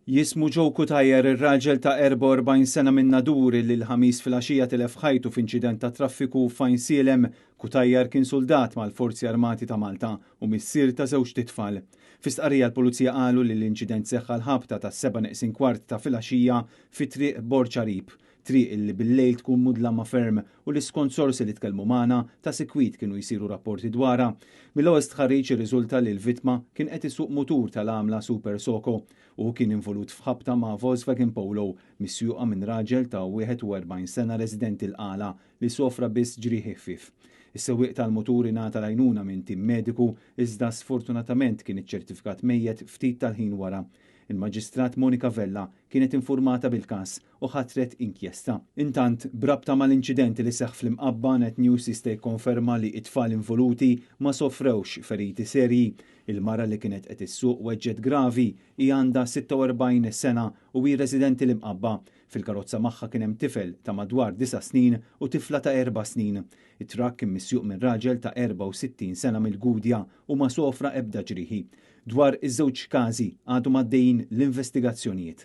Jismu Joe Cutajar, ir-raġel ta' 44 sena minn Nadur li l-Ħamis filgħaxija tilef ħajtu f'inċident ta' traffiku f'Għajnsielem. Cutajar kien suldat mal-Forzi Armati ta' Malta u missier ta' żewġt itfal. Fi stqarrija l-Pulizija qalu li l-inċident seħħ għall-ħabta tas-sebgħa neqsin kwart ta' filgħaxija fi Triq Borġ Għarib, triq illi bil-lejl tkun mudlama ferm u li skont sorsi li tkellmu magħna ta' sikwit kienu jsiru rapporti dwarha. Mill-ewwel stħarriġ irriżulta li l-vittma kien qed isuq mutur tal-għamla Super Soco u kien involut f'ħabta ma' Volkswagen Polo misjuqa minn raġel ta' 41 sena residenti l-Qala li sofra biss ġrieħi ħfief. Is-sewwieq tal-mutur ingħata l-għajnuna minn tim mediku iżda sfortunatament kien iċċertifikat mejjet ftit tal-ħin wara. Il-Maġistrat Monica Vella kienet infurmata bil-każ u ħatret inkjesta. Intant, b'rabta mal-inċident li seħħ fl-Imqabba, Net News jista' jikkonferma li t-tfal involuti ma sofrewx feriti serji. Il-mara li kienet qed issuq weġġgħet gravi, hi għandha 46 sena u hi residenti l-Imqabba. Fil-karozza magħha kien hemm tifel ta' madwar disa' snin u tifla ta' erba' snin. It-trakk kien misjuq minn raġel ta' 64 sena mill-Gudja u ma sofra ebda ġrieħi. Dwar iż-żewġ każi għadhom għaddejjin l-investigazzjonijiet.